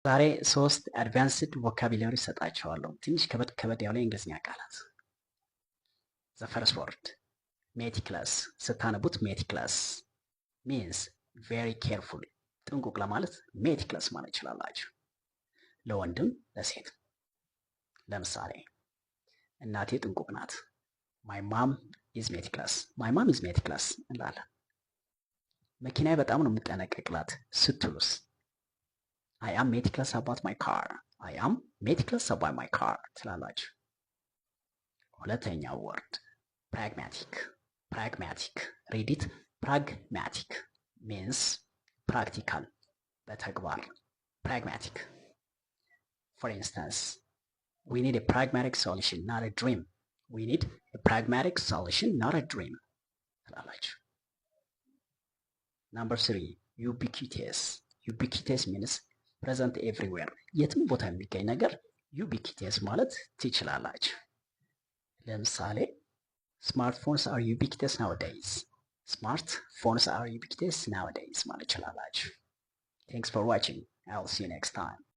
ዛሬ ሶስት advanced vocabulary እሰጣችኋለሁ። ትንሽ ከበድ ከበድ ያሉ የእንግሊዝኛ ቃላት። The first word, meticulous። ስታነቡት meticulous means very careful፣ ጥንቁቅ ለማለት meticulous ማለት ይችላላችሁ፣ ለወንድም ለሴት። ለምሳሌ እናቴ ጥንቁቅ ናት። My mom is meticulous። My mom is meticulous እንላለን። መኪናዬ በጣም ነው የምጠነቀቅላት ስትሉስ? I am meticulous about my car። I am meticulous about my car ትላላችሁ። ሁለተኛው word, pragmatic። Pragmatic, read it pragmatic, means practical፣ በተግባር pragmatic። For instance, we need a pragmatic solution, not a dream። We need a pragmatic solution, not a dream ትላላችሁ። Number three, ubiquitous። Ubiquitous means present everywhere፣ የትም ቦታ የሚገኝ ነገር ubiquitous ማለት ትችላላችሁ። ለምሳሌ smartphones are ubiquitous nowadays። Smartphones are ubiquitous nowadays ማለት ትችላላችሁ። Thanks for watching. I will see you next time.